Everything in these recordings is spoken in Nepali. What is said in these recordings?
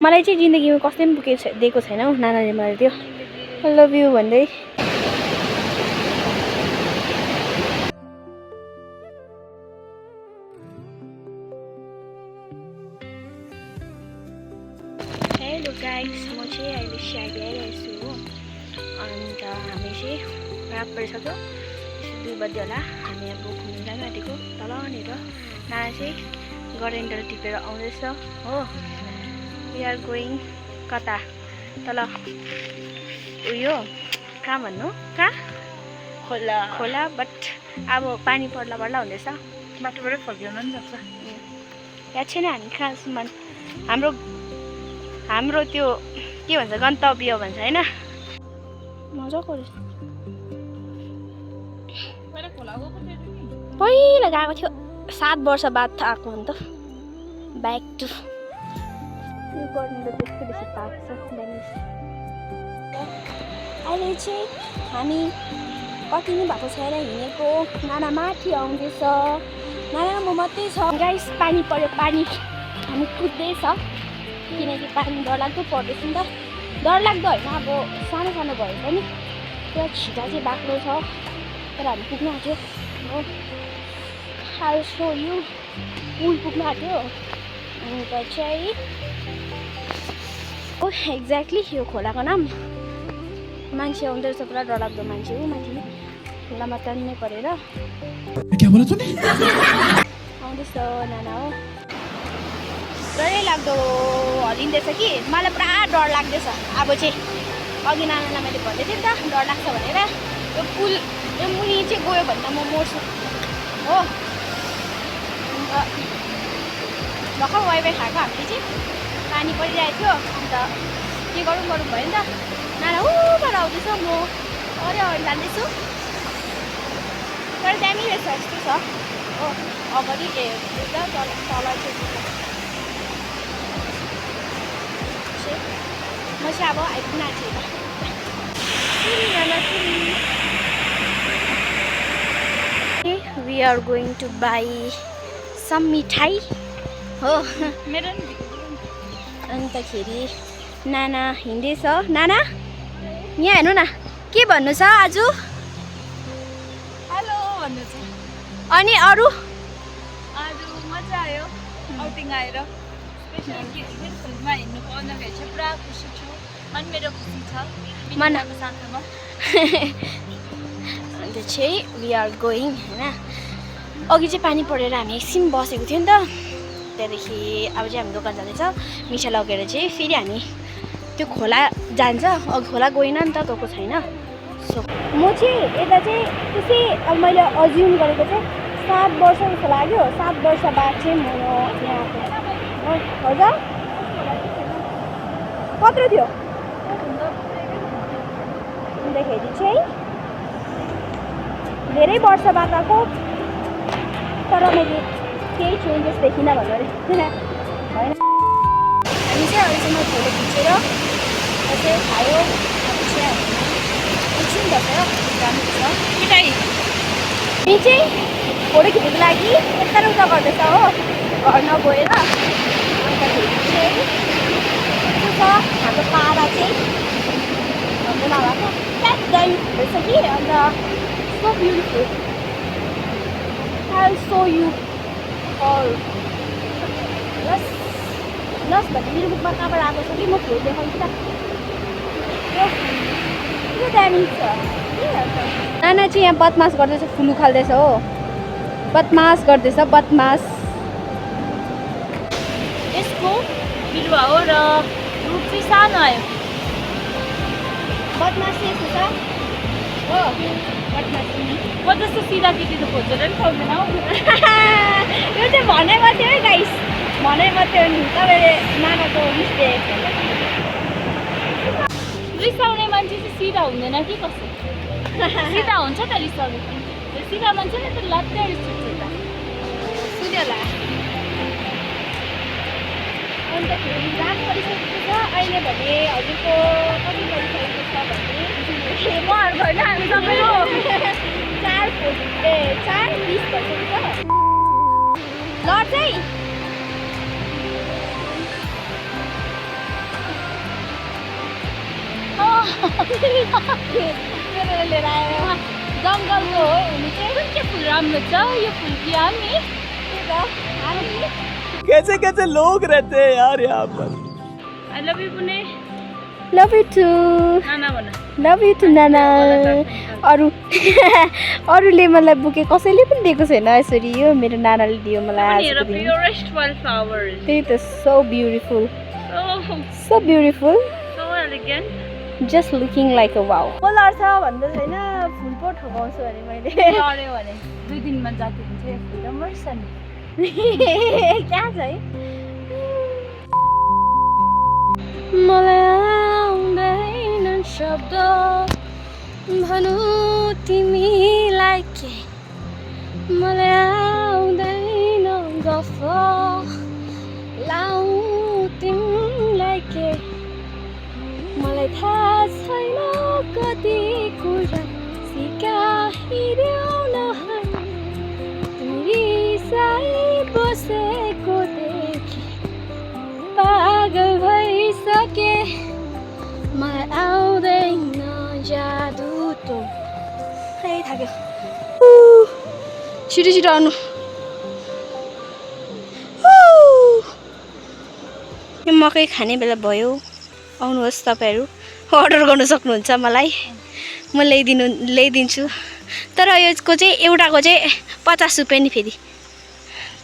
मलाई चाहिँ जिन्दगीमा कसले पनि दिएको छैन हौ नानाले मलाई त्यो आई लभ यु भन्दै। हेलो गाइस, म चाहिँ अहिले स्यागी आइरहेको छु हो। अन्त हामी चाहिँ रात परिसक्यो, 2 बज्यो होला। हामी अब घुम्नु जानु आँटेको तलनिर। नाना चाहिँ गरेन्डर टिपेर आउँदैछ हो। वी आर गोइङ कता तल उयो कहाँ भन्नु कहाँ खोला बट अब पानी पर्ला हुँदैछ। बाटोबाटै फर्किन पनि सक्छ। याद छैन हामी खासमा हाम्रो त्यो के भन्छ गन्तव्य भन्छ होइन। मजाको रहेछ। पहिला गएको थियो 7 वर्ष बाद आएको हो नि त। ब्याक टु यो गर्नु त त्यस्तो बेसी पाएको छ। अहिले चाहिँ हामी कति नै भएको छैन हिँडेको। नाना माथि आउँदैछ, नाना म मात्रै छ। गाइस पानी पर्यो, पानी हामी कुद्दैछ किनकि पानी डरलाग्दो पर्दैछ नि त। डरलाग्दो होइन, अब सानो सानो भए पनि पुरा छिटा चाहिँ बाक्लो छ। तर हामी पुग्नु आँट्यो हो। I'll show you पुल पुग्नु आँट्यो। अन्त चाहिँ ओ एक्ज्याक्टली यो खोलाको नाम मान्छे आउँदो रहेछ, पुरा डरलाग्दो मान्छे हो। माथि खोलामा तान्नै परेर आउँदैछ नाना हो। डरै लाग्दो हल्लिँदैछ कि मलाई पुरा डर लाग्दैछ। अब चाहिँ अघि नानालाई मैले भन्दै थिएँ नि त डर लाग्छ भनेर। यो पुल यो मुनि चाहिँ गयो भने त म मर्छु हो। अन्त भर्खर वाइफाई खाएको हामीले चाहिँ पानी परिरहेको थियो। अन्त के गरौँ भयो नि त। नाना उबाट आउँदैछ, म अगाडि जाँदैछु। तर दामी रहेछ यस्तो छ हो। अगाडि तल चाहिँ म चाहिँ अब आइपुग्न आँटेँ। We are going to buy some मिठाई हो। मेरो अन्तखेरि नाना हिँड्दैछ। नाना यहाँ हेर्नु न के भन्नु छ आज। हेलो भन्नु छ। अनि अरू आज मजा आयो आउटिङ आएर। स्पेसली हिलमा हिँड्नु पाउँदाखेरि चाहिँ पुरा खुसी छु। अनि मेरो खुसी छ मनको साथमा। अन्त चाहिँ वी आर गोइङ होइन। अघि चाहिँ पानी परेर हामी एकछिन बसेको थियो नि त। त्यहाँदेखि अब चाहिँ हामी दोकान जाँदैछ। मिठा लगेर चाहिँ फेरि हामी त्यो खोला जान्छ। अघि खोला गएन नि त, गएको छैन। सो म चाहिँ यता चाहिँ त्यसै अब मैले अज्युम गरेको चाहिँ 7 वर्ष जस्तो लाग्यो। 7 वर्ष बाद चाहिँ म यहाँ आएको। हजुर कत्रो थियो अन्तखेरि चाहिँ धेरै वर्ष बाद आएको। तर मैले केही चेन्जेस देखिनँ भन्नु होइन। हामी चाहिँ अहिलेसम्म फोटो खिचेर चाहिँ खायो। अब चाहिँ एकछिन बसेर जानुपर्छ। मिठाई हामी चाहिँ फोटो खिच्नुको लागि यता र उता गर्दैछ हो, घर नगएर। अन्तखेरि चाहिँ यस्तो छ हाम्रो पारा चाहिँ भन्नु नभएको क्या दामी रहेछ कि। अन्त so beautiful. I'll show you all. लस भन्ने मेरो बुकमा कहाँबाट आएको छ कि म फोटो देखाउँछु त। यो दामी छ। नाना चाहिँ यहाँ बदमास गर्दैछ, फुलु खाल्दैछ हो। बदमास गर्दैछ बदमास। यसको बिरुवा हो र रुख चाहिँ सानो आयो। बदमास चाहिँ यस्तो छ हो। बदमास म जस्तो सिधा केटी त खोजेर पनि पाउँदैन हौ। यो चाहिँ भनाइ मात्रै हो गाइस, भनाइ मात्रै हो नि। तपाईँले नानाको मिस्टेक रिसाउने मान्छे चाहिँ सिधा हुँदैन कि कसो। सिधा हुन्छ त रिसाउने पनि। सिधा मान्छे त लत्तै रिस उठ्छ त। सुन्यो होला। अन्तखेरि रात परिसकेको छ अहिले भने हजुरको कति परिसकेको छ भने उहाँहरू होइन हामी सबै हो 4:20 भइसकेको छ। ल चाहिँ लिएर आयो जङ्गलको हो हुनु चाहिँ कुन चाहिँ फुल राम्रो छ यो फुल कि हामी कैसे कैसे लोग रहते हैं यार यहाँ पर। I love you Pune love you too नाना भन लभ यु टु नाना अरूले मलाई बुके कसैले पनि दिएको छैन यसरी यो मेरो नानाले दियो मलाई आजको दिन प्योरेस्ट वाइल्ड फ्लावर्स त्यही त so beautiful so beautiful so elegant just looking like a wow को लड्छ भन्दा छैन फुल पो ठोकाउँछु भने मैले लड्यो भने 2 दिनमा जाति हुन्छ यो फुल त मर्छ नि कहाँ छ है मलाई आउँदैन शब्द भनु तिमीलाई के मलाई आउँदैन गफ लाउ तिमीलाई के मलाई थाहा छैन कति कुरा सिकाइदेऊ न तिमी बसेको देखि पागल भइसके मलाई आउँदैन जादु त है थाक्यो छिटो छिटो आउनु यो मकै खाने बेला भयो आउनुहोस् तपाईँहरू अर्डर गर्नु सक्नुहुन्छ मलाई म ल्याइदिन्छु तर यसको चाहिँ एउटाको चाहिँ 50 रुपियाँ नि फेरि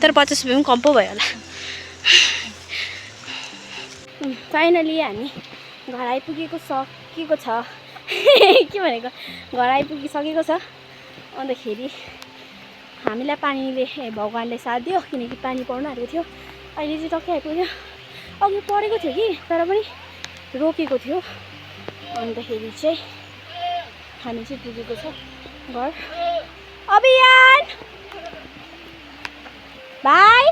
तर 50 रुपियाँ पनि कम पो भयो होला फाइनली हामी घर आइपुगेको सकेको छ के भनेको घर आइपुगिसकेको छ अन्तखेरि हामीलाई पानीले भगवान्ले साथ दियो किनकि पानी पर्न आएको थियो अहिले चाहिँ टक्कै आइपुग्यो अघि परेको थियो कि तर पनि रोकेको थियो अन्तखेरि चाहिँ हामी चाहिँ पुगेको छ घर अभियान भाइ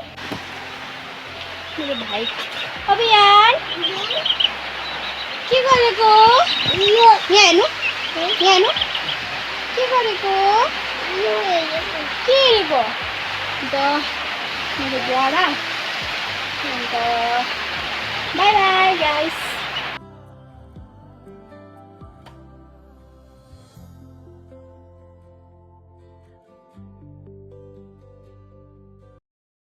मेरो भाइ अभियान के गरेको यहाँ हेर्नु के गरेको के हेरेको अन्त मेरो बुवा र अन्त बाई बाई गाइस